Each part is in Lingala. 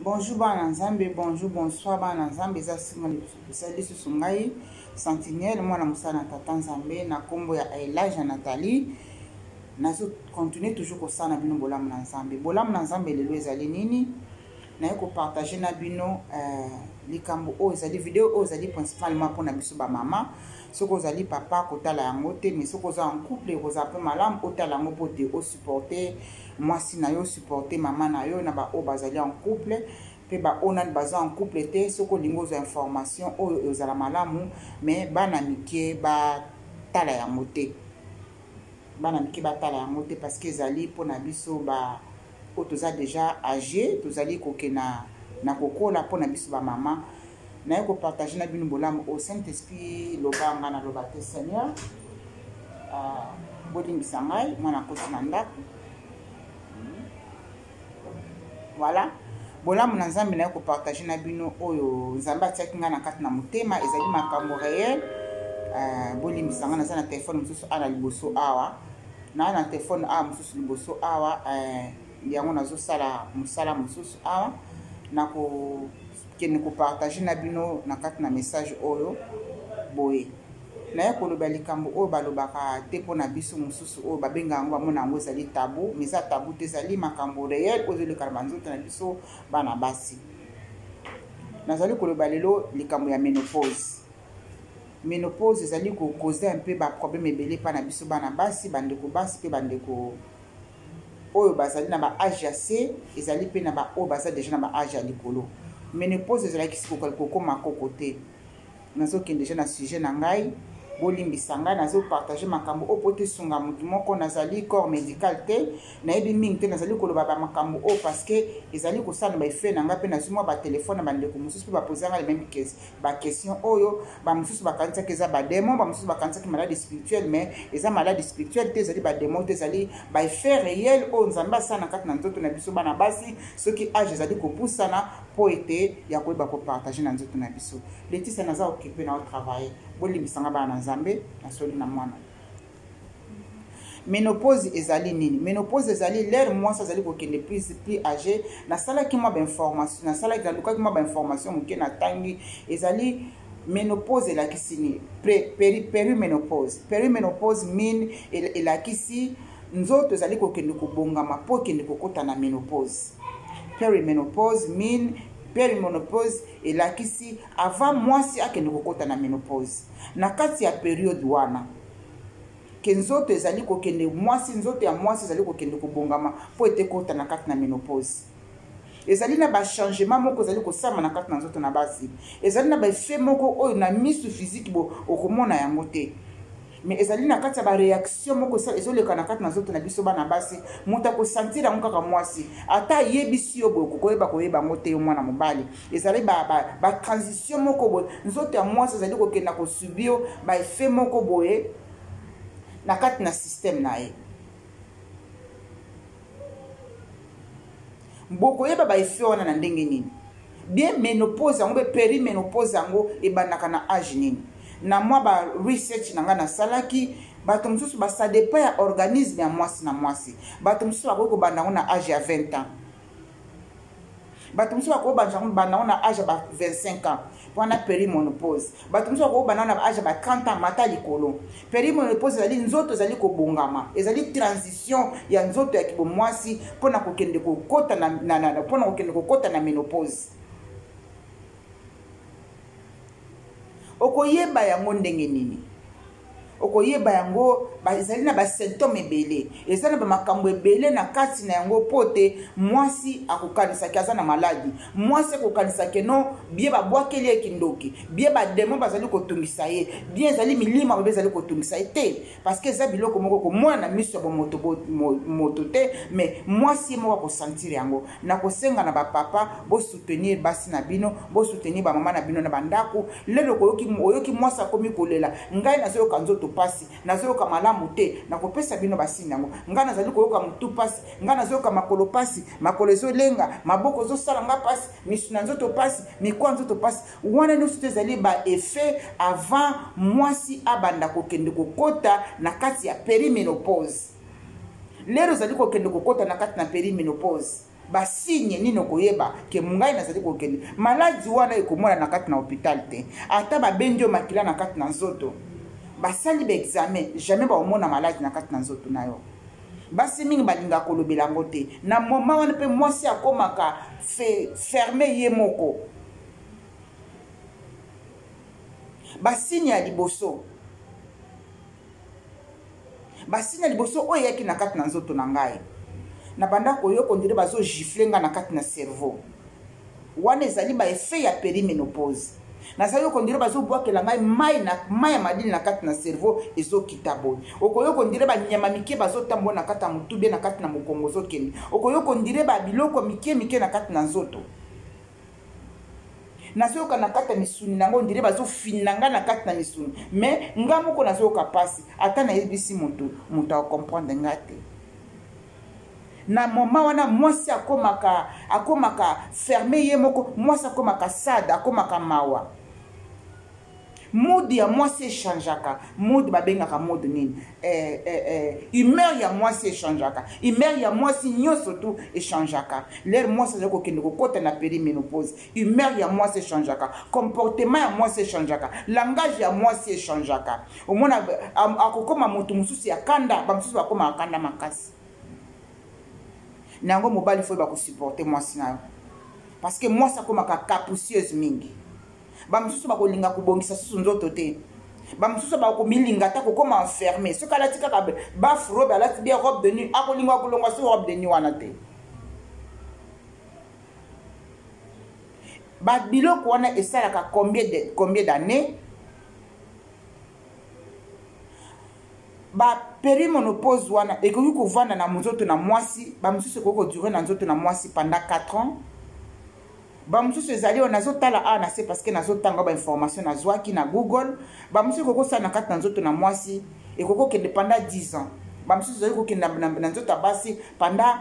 Bonjour bana Nzambe, bonjour, bonsoir bana Nzambe, eza singa lisusu ngai Sentinelle mwana mosala na tata Nzambe na kombo ya Elijah Nathalie. Nazo continuer toujours kosala na bino bolamu na Nzambe. Bolamu na Nzambe lelo ezali nini? Naye ko partager na bino euh, likambo oyo ezali video oyo ezali principalement mpona biso ba mama. Soki ozali papa kotala yango te, mais soki oza en couple ekozala mpe malamu otala yango mpo te osupporter mwasi na yo, supporter mama na yo na baoyo bazali en couple mpe baoyo nani baza en couple te. Soki olingi ozwa information oyo ezala malamu, mais bana mike batala yango te, bana mike batala yango te parce que ezali mpona biso ba oyo toza déjà âgé, tozali kokenda na kokola. Mpona biso bamama, naye kopartage na bino bolamu au Saint Esprit. Loba, nga naloba te. Seigneur, bolimbisa ngai, mwana akoti na ndako. Voilà, bolamu na Nzambe, naye kopartage na bino oyo Nzambe atiaki ngai na kati na motema, ezali makambo réel. Bolimbisa ngai, naza na telefone mosusu awa na liboso awa, naa na telefone awa mosusu liboso awa, yango nazosala mosala mosusu awa. Nakokende kopartage na bino na kati na message oyo boye. Naye koloba likambo oyo balobaka te mpona biso mosusu oyo babenga yango, bamona yango ezali tabu, mais eza tabu te, ezali makambo réel oyo ezoleka na banzoto na biso bana basi. Nazali koloba lelo likambo ya ménopause. Ménopause ezali kocauser mpe baproblème ebele mpa na biso bana basi, bandeko basi mpe bandeko oyo bazali na ba âge ya se, ezali mpe na baoyo baza déjà na ba âge ya likolo. Ménopause ezalaki sikoka kokóma koko te. Nazokende déjà na sujet na ngai, bolimbisa ngai, nazopartage makambo oyo po tesunga motu moko. Nazali corps médical te, nayebi mingi te. Nazali koloba bamakambo oyo parce que ezali kosala na baeffet na ngai, mpe nazwi mwa batelefone na bandeko mosusu mpe bapoze ngai le même baquestion oyo. Bamosusu bakanisaki eza badémon, bamosusu bakanisaki maladie spirituelle, mais eza maladie spirituelle te, ezali badémon te, ezali baeffet réel oyo Nzambe asala na kati na nzoto na biso bana basi soki âge ezali kopusana, mpo ete ya koyeba kopartage na nzoto na biso. Letisa, naza occupé na otravaille, bolimbisanga bana na Nzambe, nasoli na mwana. Ménopause ezali nini? Ménopause ezali l'heure mwasi azali kokende plus âgé. Nasalaki mwa bainformation, nasalaki, nalukaki mwa bainformation moke, natangi ezali ménopause elakisi nini. Périménopause, périménopause mine elakisi nzoto ezali kokende kobongama mpo ekende kokɔta na ménopause. Périménopause mine, périménopause elakisi avant mwasi akende kokɔta na ménopause, na kati ya période wana ke nzoto ezali kokende, mwasi, nzoto ya mwasi ezali kokende kobongama mpo ete ekɔta na kati na ménopause. Ezali na bachangement moko ezali kosama na kati na nzoto na basi, ezali na baeffet moko oyo na misu physique bo okomona yango te, mais ezali na kati ya baréaction moko ezoleka na kati na nzoto na biso bana basi. Moto akosentir yango kaka mwasi. Ata ayebisi yo boye, kokoyeba koyeba yango te yo mwana mobali. Ezali batransition moko boye, nzoto ya mwasi ezali kokenda kosubir baeffet moko boye na kati na système na ye. Bokoyeba baeffet wana na ndenge nini? Bien, ménopause yango mpe périménopause yango ebandaka na âge nini? Na mwa ba research na ngai nasalaki, bato mosusu ça dépend ya organisme ya mwasi na mwasi. Bato mosusu bakoki kobanda yango na âge ya 20 ans, bato mosusu bakoki banda yango na âge ya ba 25 ans wana périménopause, bato mosusu bakoki banda na âge ya ba 30 ans mata likolo. Périménopause ezali nzoto ezali kobongama, ezali transition ya nzoto ya kibomwasi mpona kokende kokota na, na, na, mpona kokende kokota na ménopause. Okoyeba yango ndenge nini? Okoyeba yango, ezali na basymptôme ebele, eza na bamakambo ebele na kati na yango, mpo te mwasi akokanisaki aza na maladi, mwasi akokanisaki no bien babwakeli ye kindoki, bien badémon bazali kotungisa ye, bien ezali milimo mabe ezali kotungisa ye te, parce que eza biloko moko komona na miso ya bomoto moto te, mais mwasi ye moko akosentir yango. Na kosenga na bapapa, bosoutenir basi na bino, bosoutenir bamama na bino na bandako. Lelo oyoki mwasi akomi kolela: "Ngai nazoyoka nzoto pasi, nazoyoka malamu te." Nakopesa bino basini yango: "Ngai nazali koyoka motu pasi, ngai nazoyoka makolo pasi, makolo ezolenga, maboko ezosala nga pasi, misu na nzoto pasi, mikwa nzoto pasi." Wana nyonso te ezali baeffet avant mwasi abanda kokende kokota na kati ya périménopause. Lero ezali kokende kokota na kati na périménopause. Basigne nini okoyeba ke ngai nazali kokende? Maladi wana ekomona na kati na hôpital te. Ata babendi yo makila na kati na nzoto, basali baexamen, jamais bakomona maladi na kati na nzoto na yo. Basi mingi balingaka kolobela yango te. Na moma wana mpe mwasi akomaka ferme ye moko. Basigne ya liboso, basini ya liboso oyo eyaki na kati na nzoto na ngai, nabanda koyoka ondire bazogifle ngai na kati na cerveau. Wana ezali baeffet ya périménopause. Nazali yoka ondire bazobwakela ngai mai na mai ya malili na kati na cerveau, ezokita boye. Okoyoka ondire banyama mike bazotambola na kati ya motu bie na kati na mokongo ozokende. Okoyoka ondire babiloko mike mike na kati na nzoto. Nazoyoka na kati ya misuni na yango ondire bazofina ngai na kati na misuni, mais ngai moko nazoyoka mpasi. Ata nayebisi motu, moto akokomprendre ngai te. Na moma wana mwasi akomaka ferme ye moko, mwasi akomaka sad, akomaka mawa. Mood ya mwasi echangeaka. Mood babengaka mood nini? Humeur ya mwasi echangeaka. Humeur ya mwasi nyonso tu echangeaka. Lere mwasi azali kokende kokɔta na périménopause, humeur ya mwasi echangeaka, comportement ya mwasi echangeaka, langage ya mwasi echangeaka. Omona akokoma moto mosusu ya kanda, bamosusu bakomaka kanda makasi. Na yango mobali fo bakosupporte mwasi na yo, parce que mwasi akomaka capricieuse mingi. Bamosusu bakolinga kobongisa susu nzoto te, bamosusu bakomilinga ata kokoma enfermé. Soki alati kaka baf robe, alati bien robe de nuit, akolinga kolongwa so robe de nuit wana te. Babiloko wana esalaka combien d'années? Ba périménopause wana ekoki kovanda na nzoto na mwasi, bamosusu ekoki kodure na nzoto na mwasi pendant 4 ans. Bamosusu ezali oyo nazotala awa na se, parce que nazotanga bainformation nazwaki na Google. Bamosusu ekoki kosala na kati na nzoto na mwasi, ekoki kokende pendant 10 ans. Bamosusu ezali kokende na nzoto ya basi pendant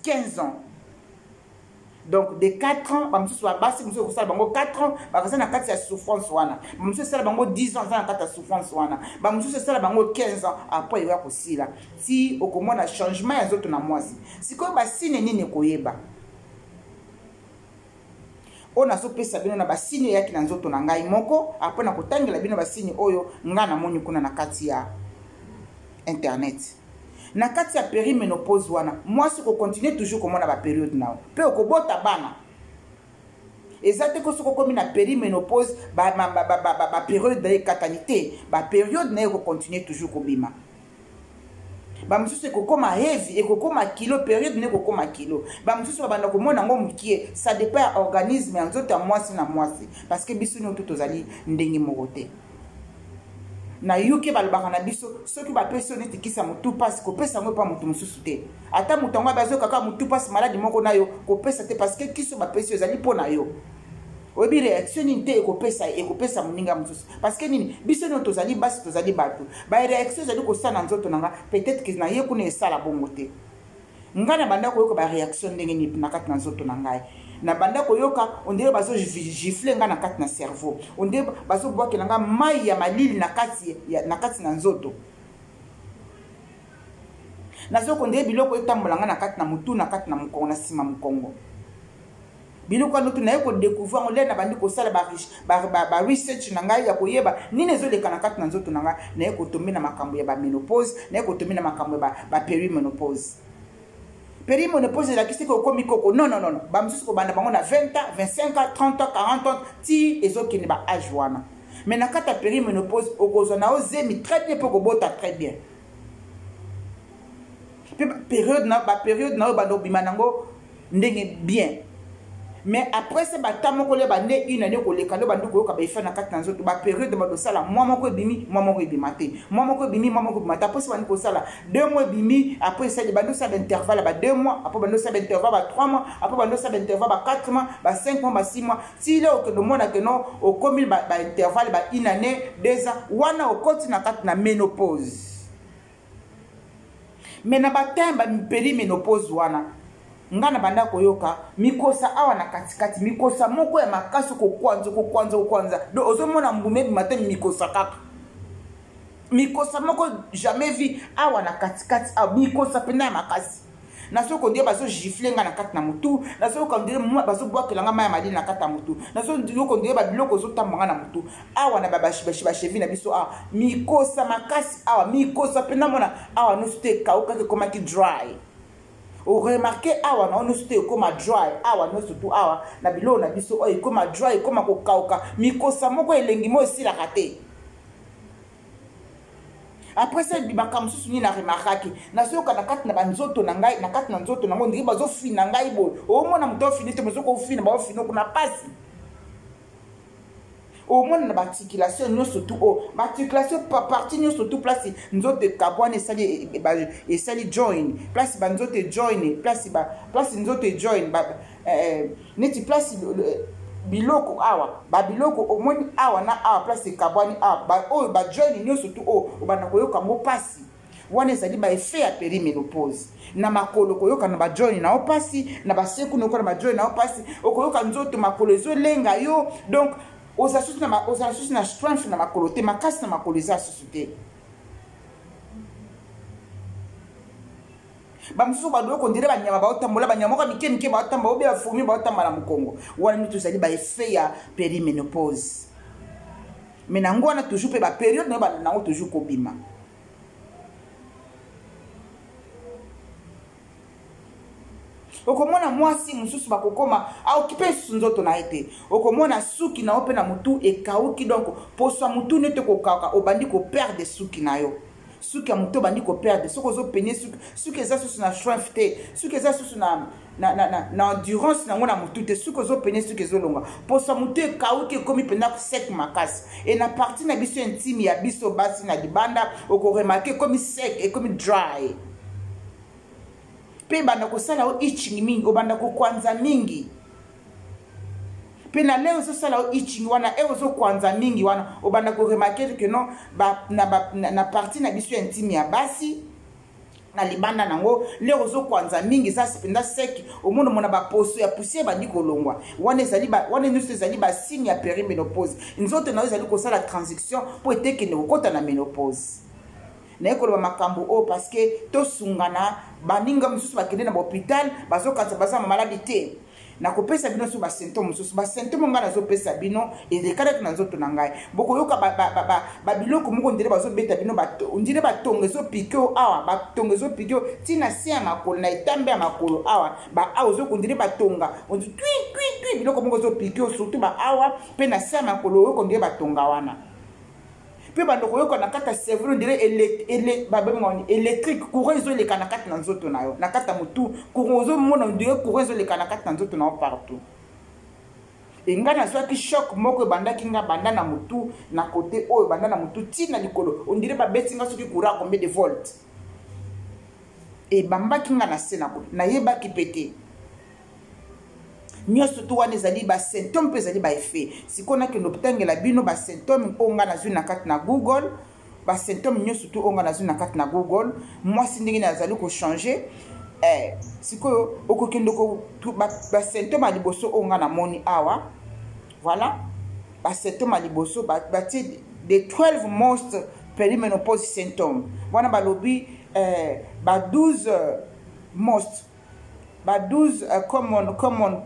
15 ans. Donc de 4 ans, bamosusu babasi mosusu ekosala bango 4 ans, bakaza na kati ya souffrance wana. Bamosusu esala bango 10 ans, aza na kati ya souffrance wana. Bamosusu esala bango 15 ans, après ekoya kosila ti okomona changement ya nzoto na mwasi. Sikoyo basigne nini ekoyeba oyo nazopesa bino na basigne eyaki na nzoto na ngai moko? Apres na kotangela bino basigne oyo ngai namoni kuna na kati ya internet. Na kati ya périménopause wana, mwasi okocontinue toujours komona baperiode na yo mpe okobota bana. Eza te ko soki okomi na périménopause, baperiode na ye ekatani te. Baperiode na ye ekocontinue toujours kobima. Bamosusu ekokoma heavy, ekokoma kilo, periode na ekokoma kilo. Bamosusu babanda komona yango mokie. Ça dépend ya organisme ya nzoto ya mwasi na mwasi, parce que biso nyonso tozali ndenge moko te. Na UK balobaka na biso, soki bapesi yo neti kisi ya motu mpasi, kopesa yango epa motu mosusu te. Ata moto yango abe azoyoka kaka motu mpasi, maladi moko na yo, kopesa te, parce que kisi oyo bapesi yo ezali mpo na yo. Oyebi réaction nini te ekopesa moninga mosusu, parce que nini? Biso nio tozali basi, tozali bato. Baréaction ezali kosala na nzoto na nga, peut-être ke na ye kuna esala bongo te. Ngai na banda koyoka baréaction ndenge nini na kati na nzoto na ngai? Na banda koyoka ondire bazogifle ngai na kati na cerveau, ondire bazobwakela ngai mai ya malili na kati na nzoto. Nazokondire biloko etambola ngai na kati na motu, na kati na mokongo, na nsima mokongo. Biloko wana oto naye kodécouvrir yango lere na bandi kosala baresearch na ngai ya koyeba nini ezoleka na kati na nzoto na ngai. Naye kotombe na makambo ya baménopause, naye kotombe na makambo ya bapériménopause. Périménopause elakisi ke okomi koko? Non, non, non. Bamosusu kobanda bango na 20 ans, 25 ans, 30 ans, 40 ans, ti ezokende ba age wana. Mais na kati ya périménopause, okozwa na yo zemi très bien mpo kobota très bien, mpe baperiode na oyo banda obima nango ndenge bien. Mais après se bata moko le bande une année koleka nde bandi koyoka baeffet na kati na nzoto. Baperiode bando osala, mwa moko ebimi, mwa moko ebima te, mwa moko ebimi, mwa moko ebima te. Après se bandi kosala 2 mois ebimi, après esali bandi osala baintervalle ya ba 2 mois, après bandi osala baintervalle ba 3 mois, après bandi osala baintervalle ba 4 mois, ba 5 mois, ba 6 mois, ti le okende omona ke no okomi baintervalle ba une année, 2 ans. Wana okoti na kati na ménopause. Mais na batin bapériménopause wana, nga na banda koyoka mikosa awa na katikati, mikosa moko ya makasi, kokwanza, kokwanza, kokwanza. Donc ozomona mbuma ebima te, mikosa kaka, mikosa moko jamais vu awa na katikati awa, mikosa mpenza ya makasi. Nazoyoka ondire bazogifle ngai na kati na motu, nazoyoka ondire bazobwakela ngai mai ya malili na kati ya motu, nazoyoka ondire babiloko ezotambwa ngai na motu awa na bachevi na biso awa, mikosa makasi awa, mikosa mpenza mona awa nyonso te ekaukaki, ekomaki dry. Oremarke awa na nyonso te ekoma dry awa nyonso tu awa na biloko na biso oyo ekoma dry, ekoma kokauka, mikosa moko elengi mo esilaka te. Après ça, makambo mosusu nini naremarkaki, nazoyoka na kati na banzoto na ngai, na kati na nzoto nango ndenge bazofina ngai boye. Omona moto ofini te, mozoka ofina, baofina kuna pasi. Omona na baarticulation nyonso tu oyo, baarticulation partie nyonso tu, place nzoto ekabwani, esali, esali join, place banzoto ejoin, place nzoto ejoin, neti place biloko awa, babiloko omoni awa na awa, place ekabwani awa, oyo bajoin nyonso tu oyo, obanda koyoka yango mpasi. Wana ezali baeffet ya périménopause. Na makolo koyoka na bajoin na yo mpasi, na baseku nokoka na bajoin na yo mpasi, okoyoka nzoto makolo ezolenga yo. Donc ozala susu na strength na makolo te, makasi na makolo eza susu te. Bamosusu badoki kondire banyama baotambola, banyama moko mike mike baotamba, obe bafourmi baotamba na mokongo. Wana nde tozali baeffet ya périménopause. Mais nango wana toujours mpe baperiode nayo banda nango toujours kobima. Okomona mwasi mosusu bakokoma aokipe lisusu nzoto na ye te. Okomona suki na yo mpe na motu ekauki, donc poso ya motu nete kokauka, obandi koperdre suki na yo, suki ya motu obandi koperdre. Soki ozopenye suki, suki eza susu na strength te, suki eza susu na endurance nango na motu te. Suki ozopenye, suki ezolonga, poso ya motu ekauki, ekomi mpenza sec makasi. E na partie na biso intime ya biso basi na libanda, okoremarke ekomi sec, ekomi dry, mpe ebanda kosala yo itching mingi, obanda kokwanza mingi. Mpe na leo ozosala yo itching wana, e ozokwanza mingi wana, obanda koremarke ke non, na partie na biso intime ya basi na libanda nango, lero ozokwanza mingi, eza mpenza sec, omonomona baposo ya poussière ebandi kolongwa. Wana ezali wana nyonso ezali basigne ya périménopause. Nzoto na yo ezali kosala transition mpo etekende kokɔta na ménopause. Naye koloba makambo oyo parce que tosungana. Baninga mosusu bakende na bahôpital, bazokanisa baza na maladi te. Nakopesa bino so basymptome mosusu. Basymptome ngai nazopesa bino elekanaki na nzoto na ngai. Bokoyoka babiloko moko ndire bazobeta bino, ndire batonga ezopike o awa, batonga ezopike o ntina se ya makolo, na etambe ya makolo awa, baawa ozokondire batonga twi twi twi, biloko moko ezopike o surtout baawa mpe na se ya makolo, oyo kondire batonga wana. Mpe bando koyoka na kati ya cerveau ndire babengaka électrique, courant ezoleka na kati na nzoto na yo, na kati ya motu, courant ozomona ndire courant ezoleka na kati na nzoto na yo partout. E ngai nazwaki choc moko ebandaki nga banda na motu na kote oyo, banda na motu ntina likolo, ondire babeti nga soki courant combien de volt, ebambaki nga na se, nayebaki mpe te. Nyonso tu wana ezali basymptome mpe ezali baeffet. Sikoyo nakende kotangela bino basymptome oyo ngai nazwi na kati na Google, basymptome nyonso tu oyo ngai nazwi na kati na Google, mwasi ndenge nazali kochange. Sikoyo okokende basymptome ya liboso oyo ngai namoni awa. Voilà basymptome ya liboso batie the 12 most perimenopause symptome. Wana balobi ba 12 most, ba 12 common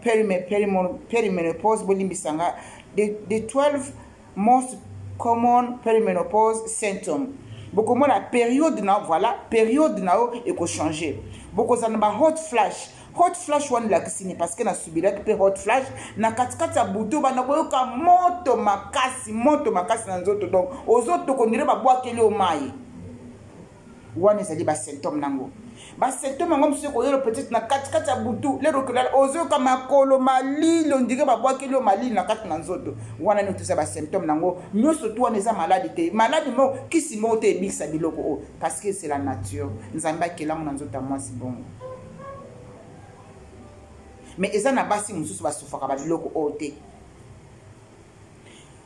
perimenopause, bolimbisanga, the 12 most common perimenopause symptom. Bokomona période na, voilà, période na yo ekochange, bokozala na ba hot flash. Hot flash wana elakisi nini? Parce que nasubilaki mpe hot flash na katikati ya butu, banda koyoka moto makasi, moto makasi na nzoto, donc ozotoko ndire babwakeli yo mai. Wana ezali basymptome nango. Basymptome yango mosusu ekoyelo peut-être na katikati ya butu, lero okolala ozoyoka makolo malili, ondire babwakeli yo malili na kati na nzoto. Wana nini toza basymptome nango nyonso tu. Wana eza maladi te, maladi moko, kisi moko te ebikisa biloko oyo, parce que c'est la nature. Nzambe akelango na nzoto ya mwasi bongo. Mais eza na basi mosusu basufaka babiloko oyo te.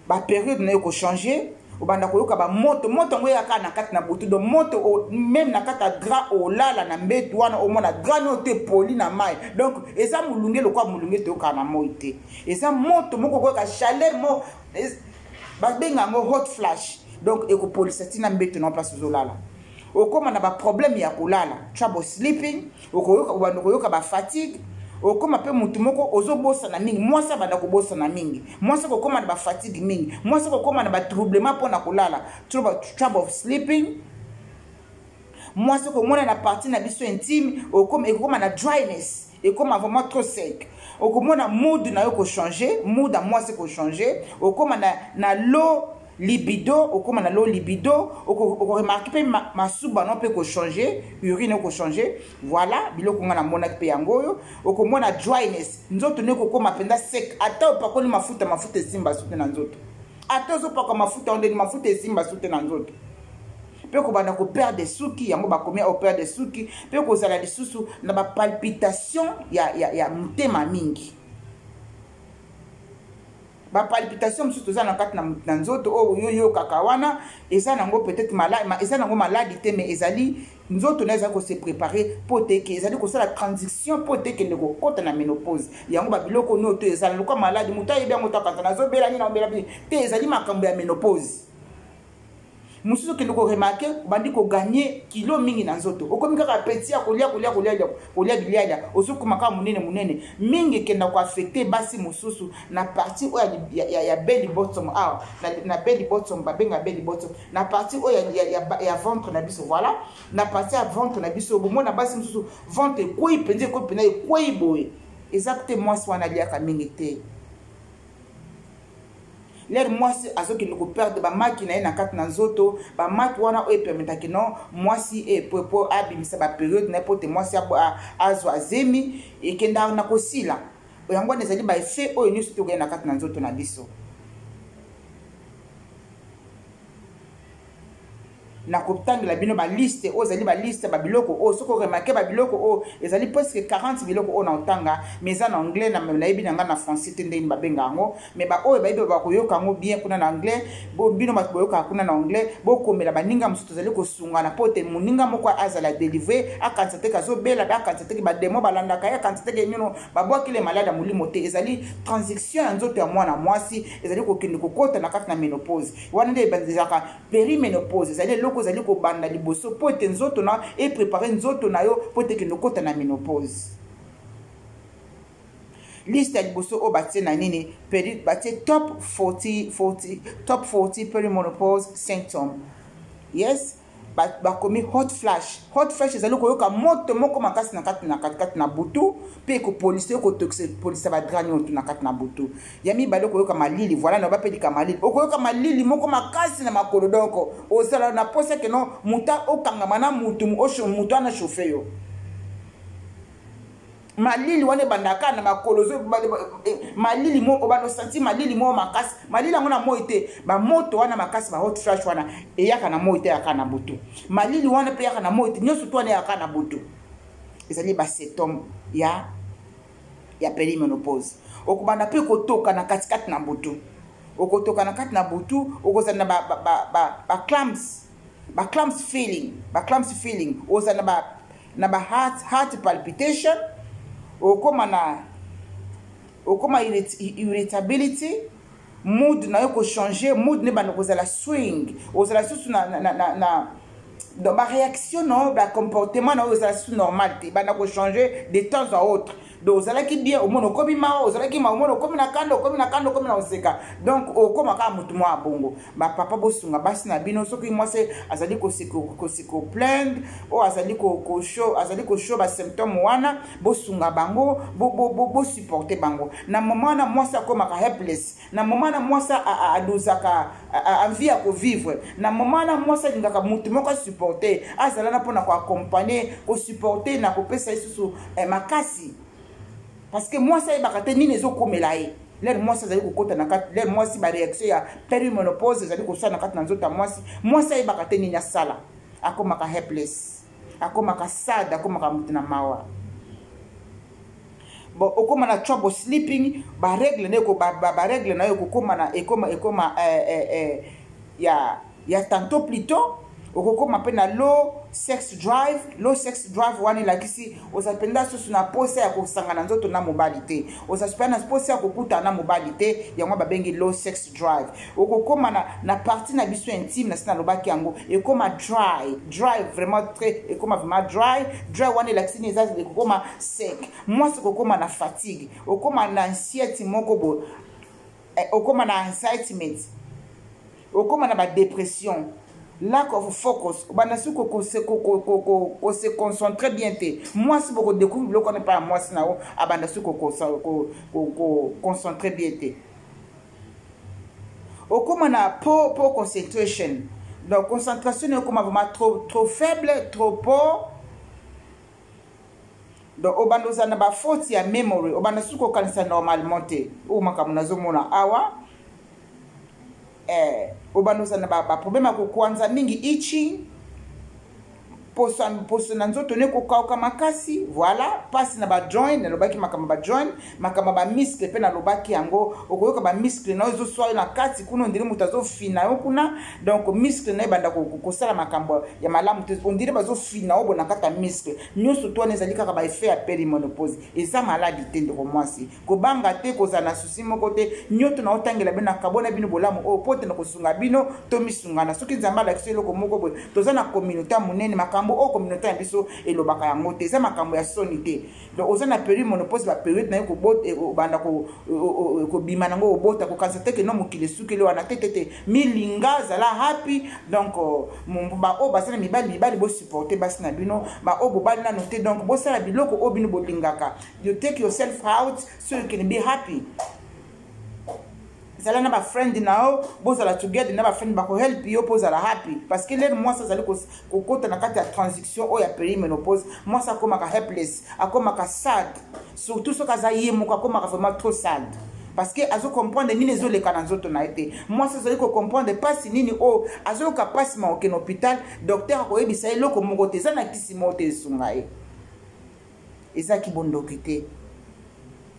Baperiode na yo kochange, obanda koyoka bamoto, moto yango eyaka na kati na butu. Donc moto même na kati ya drap, olala na mbetu wana, omona drap oyo te epoli na mai, donc eza molunge lokola molunge toyokaka na moi te. Eza moto moko koyoka chaleur mo, babenga yango hot flash. Donc ekopolisa ntina mbeto na place ozolala. Okóma na baproblème ya kolala, trouble sleeping, obanda koyoka bafatigue, okóma mpe motu moko ozobosana mingi. Mwasi abanda kobosana mingi, mwasi akokóma na bafatigue mingi, mwasi akokóma na batroublement mpo na kolala, trouble of sleeping. Mwasi okomona na partie na biso intime ekokóma na dryness, ekóma vraiment trop sec. Okomona mood na yo kochange, mood ya mwasi kochange, okóma na low libido, okóma na low libido. Okoremarquer mpe masuba no mpe kochange, urine okochange. Voilà biloko nga namonaki mpe yango oyo. Okomona dryness, nzoto no ekokóma mpenza sec. Ata opakoli mafuta, mafuta esimba su te na nzoto. Ata ozopaka mafuta ondeni, mafuta esimba su te na nzoto. Mpe kobanda koperdre suki, yango bakomi operdre suki. Mpe kozala lisusu na bapalpitation ya motema mingi. Bapalpitation mosusu toza na kati na nzoto oyo yoyokaka wana, eza nango peut-être eza nango maladi te, mais ezali nzoto na ezali kose préparer mpo te ke ezali kosala transition mpo te kende kokɔta na ménopause. Yango babiloko oyo to ezala lokwa maladi, moto ayebi yango takanza nazobela nini, naobela te, ezali makambo ya ménopause. Mosusu okende koremarquer obandi kogagner kilo mingi na nzoto, okomi kaka appétit ya kolia, kolia, kolia, kolia bilialia, ozokoma kaka monene monene mingi. Ekenda koaffecter basi mosusu na partie oyo ya belly button awa, na belly button, babenga belly button, na partie oyo ya ventre na biso. Voilà, na partie ya ventre na biso, bomona basi mosusu ventre ekwei mpenza, ekwei mpenza, ekwei boye. Eza te mwasi wana aliaka mingi te. L'heure mwasi azokende koperdre bamaki na ye na kati na nzoto, bamaki wana oyo epermettaki no mwasi po abimisa bapériode na ye, po te mwasi azwa zemi, ekendaka na kosila. Yango wana ezali baeffet oyo nyonso tokoya na kati na nzoto na biso. Nakotangela bino baliste oyo ezali baliste babiloko oyo soki oremarquer babiloko oyo ezali presque 40 biloko oyo na otanga, mais eza na anglais. Nayebi na ngai na français te ndenge babenga yango, mais baoyo bayebi bakoyoka yango bien kuna na anglais. Bino bato boyokaka kuna na anglais, bokomela baninga mosusu. Tozali kosungana mpo te moninga moko azala délivré, akanisa teke azobela, akanisa teke badémons balandaka ye, akanisa teke nino babwakile maladi ya molimo te. Ezali transition ya nzoto ya mwana mwasi, ezali kokende kokota na kati na ménopause. Wana nde ezalaka périménopause, ezali eloko ezali kobanda liboso mpo ete nzoto na eprépare nzoto na yo mpo ete ekende kokota na ménopause. Liste ya liboso oyo batie na nini, batie top 40, 40, top 40 perimenopause symptom. Yes, bakomi hot flash. Hot flash ezali koyoka moto moko makasi na kati na katikati na butu, mpe ekopolisa, ekopolisa badraps nyonso na kati na butu. Ya mibale, okoyoka malili. Voilà, na bapelika malili, okoyoka malili moko makasi na makolo. Donc ozala na posa keno moto okangama na mutu, motu wana chauffe yo. Malili wana ebandaka na makolo, malili mo obanda osentir malili moko makasi. Malili yango na moi te, bamoto wana makasi, ba hot flash wana eyaka na moi te, eyaka na butu. Malili wana mpe eyaka na moi te, nyonso to wana eyaka na butu. Ezali basymptôme ya périménopause. Okobanda mpe kotoka na katikati na butu, okotoka na kati na butu, okozala na bacramps, bacramps feeling, bacramps feeling, ozala na ba heart palpitation, okóma na okóma irritability, mood na yo kochange, mood ne banda kozala swing, ozala susu na donc baréaction na yo, bacomportement na yo ozala susu normal te, banda kochange de temps à autre. Donc ozalaki bien, omona okomi mawa, ozalaki mawa, omona okomi na kanda, okomi na kanda, okomi na koseka. Donc okóma kaka motu mwa bongo. Bapapa, bosunga basi na bino. Soki mwasi azali koseplaindre, oyo azali koshow basymptôme wana, bosunga bango, bosupporte bango. Na moment wana mwasi akomaka helpless, na moment wana mwasi aluzaka envie ya kovivre, na moment wana mwasi alingaka motu moko asupporte, azala na mpona koaccompagner, kosupporte na kopesa ye susu makasi, parce que mwasi ayebaka te nini ezokomela ye. L'heure mwasi azali kokota na kati, l'heure mwasi baréaction ya périménopause ezali kosala na kati na nzoto ya mwasi, mwasi ayebaka te nini asala, akomaka helpless, akomaka sad, akomaka motu na mawa. Bon, okóma na trouble sleeping, barègle na barègle na yo ekokóma na ekóma ya tantôt plutôt. Okokoma mpe na low sex drive. Low sex drive wana elakisi oza mpenza susu na posa ya kosangana nzoto na mobali te, oza mpenza na posa ya kokutana na mobali te. Yango babengi low sex drive. Okokoma na partie na biso intime, nasi nalobaki yango, ekoma dry, dry vraiment très, ekoma vraiment dry. Dry wana elakisi nini? Eza ekokoma sec. Mwasi okokoma na fatigue, okoma na anxiety moko boye, okoma na excitement, okoma na badepression, lack of focus, obanda soki kose concentrer bien te. Mwasi bokodécouvrir biloko wana epai ya mwasi na yo, abanda soki koconcentrer bien te. Okóma na poor concentration, donc concentration na ekóma vraiment trop, trop faible, trop poor. Donc obanda ozala na bafaute ya memory, obanda soki kokanisa normalement te. Oyo makambo nazomona awa, obanda ozala na baproblème ya kokwanza mingi, itching, poso, poso na nzoto ne kokauka makasi. Voilà, mpasi na bajoint, nalobaki makambo ya bajoint, makambo ya bamuscle mpe nalobaki yango. Okoyoka bamuscle na yo ezoswa yo na kati kuna, on dirait moto azofina yo kuna. Donc muscle na yo ebanda kosala makambo ya malamu te, on dirait bazofina yo bo na kati ya muscle nyonso to wana. Ezali kaka baeffet ya périménopause, eza maladi te. Ndeko mwasi, kobanga te, kozala na souci moko te. Nyoto na otangela bino, nakabona bino bolamu oyo po te na kosunga bino, tomisungana. Soki Nzambe alakisi eloko moko boye, toza na communauté ya monene. Makambo oyo communauté na biso elobaka yango te, eza makambo ya soni te. Donc oza na périménopause, bapériode na ye obanda kobima nango, obota, kokanisa te keno mokili esukeli wana te, te, te. Milinga, zala happy. Donc baoyo baza na mibali, mibali bosupporte basi na bino. Baoyo bobali nano te, donc bosala biloko oyo bino bolingaka. You take yourself out so you can be happy. Zala na bafriend na yo, bozala together na bafriend, bakohelp yo mpo ozala happy, parce que lere mwasi azali kokota na kati ya transition oyo ya périménopause, mwasi akomaka helpless, akomaka sad, surtout soki aza ye moko, akomaka vraiment trop sad, parce que azocomprendre nini ezoleka na nzoto na ye te. Mwasi azali kocomprendre mpasi nini oyo azoyoka, mpasi ma okende hôpital, docteur akoyebisa ye eloko moko te, eza na kisi moko te esunga ye. Ezaki bondoki te,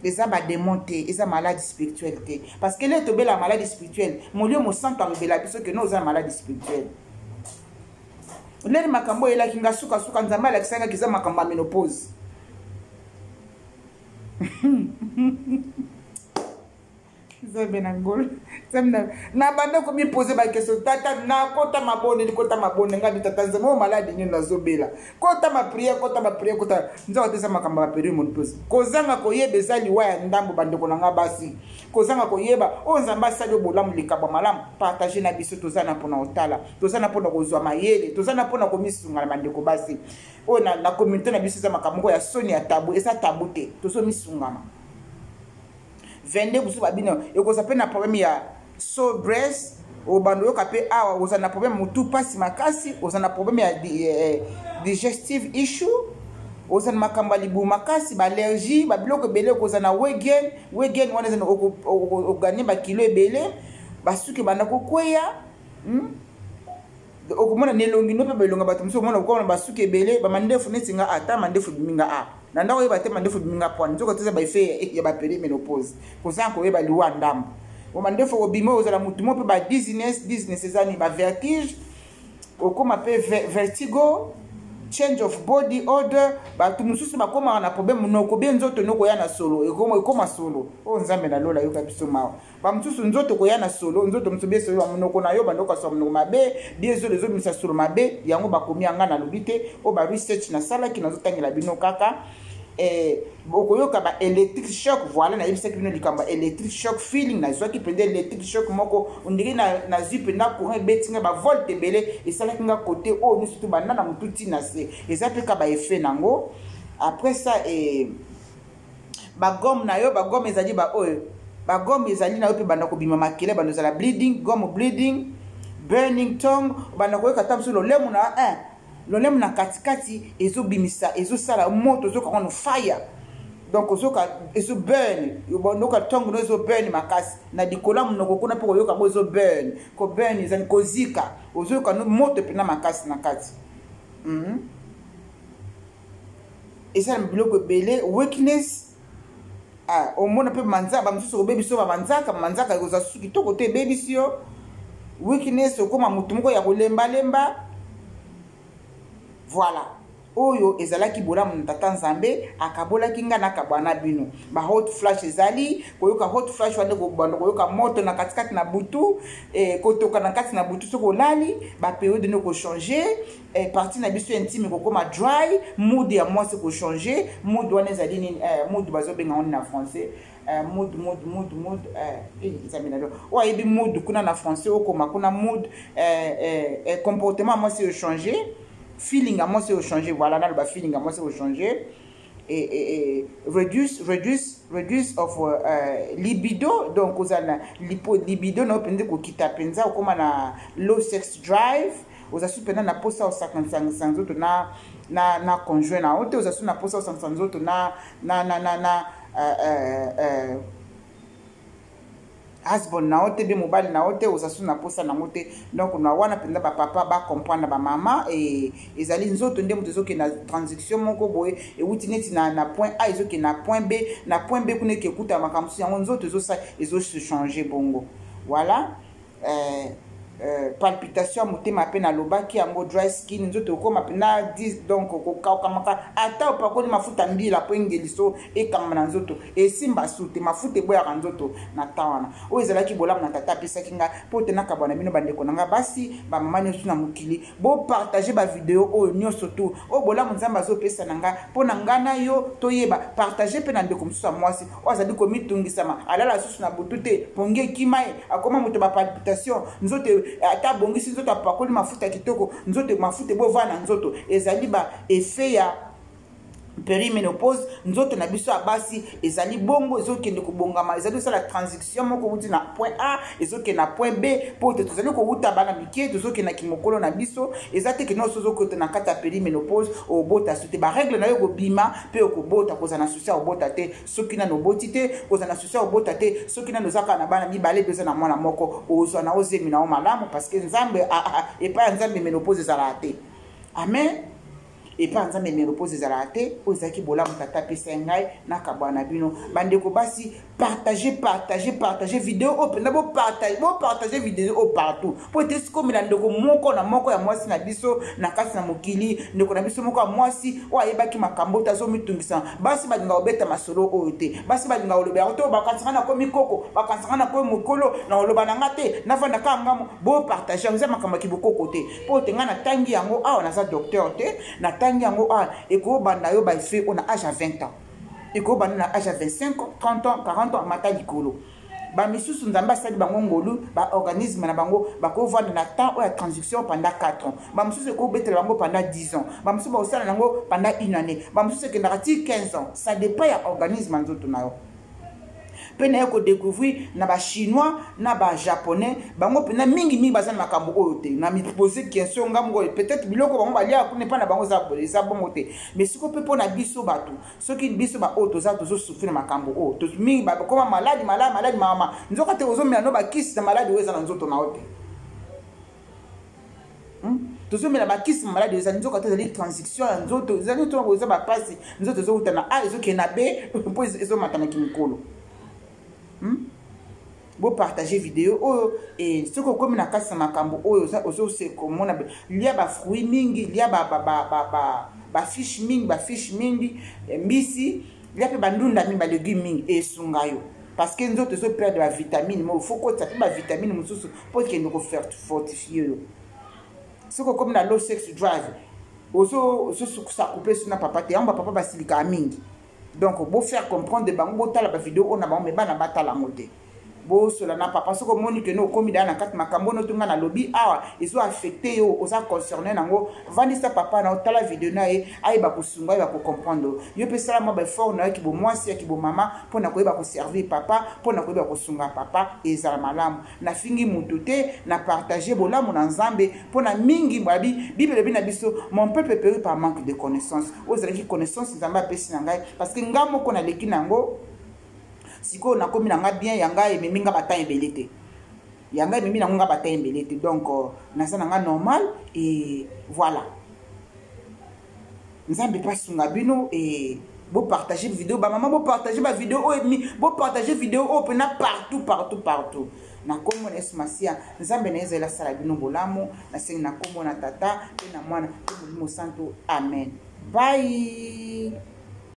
eza badémon te, eza maladie spirituelle te, parce que lelo tobela maladie spirituelle, molio mosantu alobela biso ke no, oza na maladie spirituelle. Lere makambo oyelaki nga, sukasuka Nzambe alakisangaki eza makambo ya ménopause. Nzambe na ngolo, Nzambe na banda komipose baquestion. Tata, nakota mabondeli, kota mabonde ngai, tata Nzambe, oyo maladi nini nazobela? Kota baprière, kota baprière, kota nzambe te. Eza makambo ya périménopause. Kozanga koyeba eza liwa ya ndambo. Bandeko na nga basi, kozanga koyeba oyo Nzambe asali oyo bolamu, likambo malamu, partage na biso. Toza na mpona kotala, toza na mpona kozwa mayele, toza na mpona komisunga na bandeko basi oyo na communauté na biso. Eza makambo moko ya soni, ya tabu, eza tabu te, tozomisungama. 22 mosusu babino ekozwa mpe na problème ya sore breast, obanda oyoka mpe awa, oza na problème motu mpasi makasi, oza na problème ya digestive issue, oza na makambo ya libumu makasi, baallergie, babiloko ebele. Okozala na weight gain. Weight gain wana eza ogagner bakilo ebele, basuki ebanda kokweya, Okomona na elongi no mpe belonga bato mosusu, omona okomona basuki ebele, bamandefu neti nga. Ata mandefu ebimi nga a na ndako, oyeba te mandefu ebimi nga pwani. Nzoka toza baeffet ya bapériménopause, kozanga koyeba liwa ndambo. Mandefu okobima, ozala motu mo mpe ba dizziness. Dizziness eza nini? Bavertige, okóma mpe vertigo, change of body odor. Bato mosusu bakomaka na problème monoko bie, nzoto nokoya na solo, ekóma solo. Oyo Nzambe na lola, yoka biso mawa. Bamosusu nzoto koya na solo, nzoto mosusu bie solo, monoko na yo bandoka solo, monoko mabe bie, ezolo ezobimisa solo mabe. Yango bakomi yanga, nalobi te, oyo ba research nasalaki, nazotangela bino kaka. Okoyoka ba electric shock. Voilà, nayebisaki bino likambo ya electric shock feeling. Nazwaki mpenza electric shock moko, on dirait nazwi mpenza courant, ebeti nga bavolte ebele, esalaki nga kote oyo nyonso to banda na motu ntina se. Eza mpe ka baeffet nango. Après ça, bagommes na yo, bagommes ezali baoyo, bagommes ezali na yo mpe banda kobima makele, banda ozala bleeding, gum bleeding, burning tongue, banda koyoka ta mosusu lolemo na 1 lolemo na katikati ezobimisa, ezosala moto, ozoka no fire. Donc ozoka ezoburn, oyoka tongue no ezoburn makasi na likolo ya monoko kuna mpe koyoka yango ezoburn. Koburn ezali kozika, ozoyoka no moto mpena makasi na kati. Eza na biloko ebele, weakness. Ah, omona mpe manzaka, bamosusu okobebisi yo bamanzaka, manzaka ekozwa susu kitoko te, ebebisi yo. Weakness, okóma motu moko ya kolembalemba. Voilà. Oyo ezalaki bolamu na Tata Nzambe akabolaki nga nakabwa na bino. Ba hot flash ezali koyoka hot flash wana kobanda koyoka moto na katikati na butu, eh, kotoka na kati na butu soki olali, ba periode no kochanger, eh, partie na biso intime ekokoma dry, mood ya mwasi kochanger, mood wana ezali nini, eh, mood bazobenga ngo na français, eh, mood mood mood mood, eh, eh, Nzambe na oyo ayebi mood kuna na français okoma kuna mood, eh, eh, eh, comportement ya mwasi echanger, feeling ya mwasi echanger, voilà naloba feeling ya mwasi echanger. Et, et, et reduce, reduce, reduce of libido, donc oza na lipo, libido na yo mpenza ekokita mpenza, okóma na low sex drive, oza su mpenza na posa osangisa nzoto na, na, na conjoint na yo te, oza su na posa osangisa nzoto na, na, na, na, na husband na yo te, be mobali na yo te, oza su na posa nango te. Donc na wana mpenza bapapa bacomprendre bamama, e, ezali nzoto nde moto ezokende na transition moko boye, ewuti neti na, na point A ezokende na point B, na point B kuna ekekuta makambo mosusu, yango nzoto ezochange bongo. Voilà. Palpitation ya motema mpe nalobaki yango, dry skin, nzoto ekoma mpena 10, donc kokaukamaka, ata opakoli mafuta mbila po engeliso ekangama na nzoto, esimba su te, mafuta eboyaka nzoto na ta wana. Oyo ezalaki bolamu na Tata apesaki ngai mpo te nakabwa na bino bandeko na ngai basi, bamama nyonso na mokili. Bopartage bavideo oyo nyonso tu oyo bolamu Nzambe azopesa na ngai mpo na ngai na yo toyeba. Partage mpe na ndeko mosusu ya mwasi oyo azali komitungisama, alala susu na butu te, pongi ekima ye, akoma moto bapalpitation, nzoto ata abongisi nzoto, apakoli mafuta kitoko, nzoto mafuta ebovaa na nzoto, ezali ba effet ya périménopause. Nzoto na biso ya basi ezali bongo, ezokende kobongama, ezali kosala transition moko, wuti na point A ezokende na point B, mpo te tozali kowuta bana mike, tozokende na kimokolo na biso. Eza te ke nyonso ozokota na kati ya périménopause obota so te, barègle na yo ekobima mpe okobota, kozala na susi ya obota te soki nano oboti te, kozala na susi ya obota te soki nano oza kaka na bana mibale mpe oza na mwana moko, ozwa na ozemi na yo malamu, parce que Nzambe, epai ya Nzambe ménopause ezalaka te. Amen. Epai ya Nzambe ménopause ezalaka te. Oyo ezalaki bolamu Tata apesa ngai nakabwa na bino bandeko basi. Partage, partage, partage video oyo mpenza, bopartage, bopartage video oyo partout, mpo ete esikomela ndeko moko na moko ya mwasi na biso na kati na mokili, ndeko na biso moko ya mwasi oyo ayebaki makambo te, azomitungisa. Basi balinga kobeta masolo oyo te, basi balinga koloba yango te, oyo bakanisaka nakomi koko, bakanisaka nakomi mokolo, na koloba na nga te, navanda kaka ngamo. Bopartage yango, eza makambo ya kibokoko te, mpo te ngai natangi yango awa, naza docteur te, natangi yango awa. Ekobanda yo baeffet oyo na age ya 20 ans, ekobanda na age ya 25 ans, 30 ans, 40 ans, mata likolo. Bamisusu Nzambe asali bango ngolu, baorganisme na bango bakovanda na temps oyo ya transition pendant 4 ans, bamosusu ekobetela bango pendant 10 ans, bamosusu bakosala yango pendant une année, bamosusu ekendaka ti 15 ans, ça dépend ya organisme ya nzoto na yo. Mpe naye kodécouvrir na bachinois na bajaponais, bango mpena mingimingi baza na makambo oyo te. Na mipose question nga moko, peut-être biloko bango baliaka kuna epai na bango eza bongo te, mais sikoyo mpe mpo na biso bato, soki biso baoyo toza tozosouffrir na makambo oyo mingi, bakoma maladi, maladi, maladi, mama, nzoka te ozomela no bakisi na maladi oyo eza na nzoto na yo te. Tozomela bakisi maladi ezali, nzoka te ezali transition ya nzoto, ezali nzoto eza bapasi, nzoto ezowuta na A ezokende na B mpo ezomata na kimokolo. Bopartage video oyo. E soki okomi na kati na makambo oyo ozose komona, lia bafruit mingi, lia bafish mingi, bafish mingi, mbisi, lia mpe bandunda mingi, balegume mingi, esunga yo, parce que nzoto ezoperdre bavitamine mo, faut kotisa mpe bavitamine mosusu mpo ekende kofortifie yo. Soki okomi na low sex drive, ozosukusa couple so na papa te, yango bapapa basilikaka mingi. Donc bofaire comprendre bango, botala bavideo oyo na bango, me bana batala yango te. Bosola na papa. Soki omoni kende okomi daa na kati makambo ono tunga nalobi awa ezo affecte yo, oza concerné nango, vandisa papa na otala video na ye, ayeba kosunga, ayeba kocomprendre yo. Mpe sala mwa baeffort na yo kibomwasi ya kibomama mpona koyeba koservir papa, mpona koyeba kosunga papa, ezala malamu. Nafingi mutu te, na partage bolamu na Nzambe mpona mingi. Babi Bible elobi na biso: "Mon peuple périt par manque de connaissance." Oyo ezalaki connaissance Nzambe apesi na ngai, parce que nga moko naleki na yango. Sikoyo nakomi na nga bien, ya ngai ememi nga batan ebele te, ya ngai ememi nango nga batan ebele te, donc naza na nga normal. Et voilà, Nzambe mpe asunga bino. E Bopartage video, bamama, bopartage bavideo oyo, bopartage video oyo mpena partout, partout, partout, na nkombo na Yesu Masiya. Nzambe na Ezali asala bino bolamu. Nasengi na nkombo na Tata mpe na Mwana mpe Molimo Santu, amen. Bye.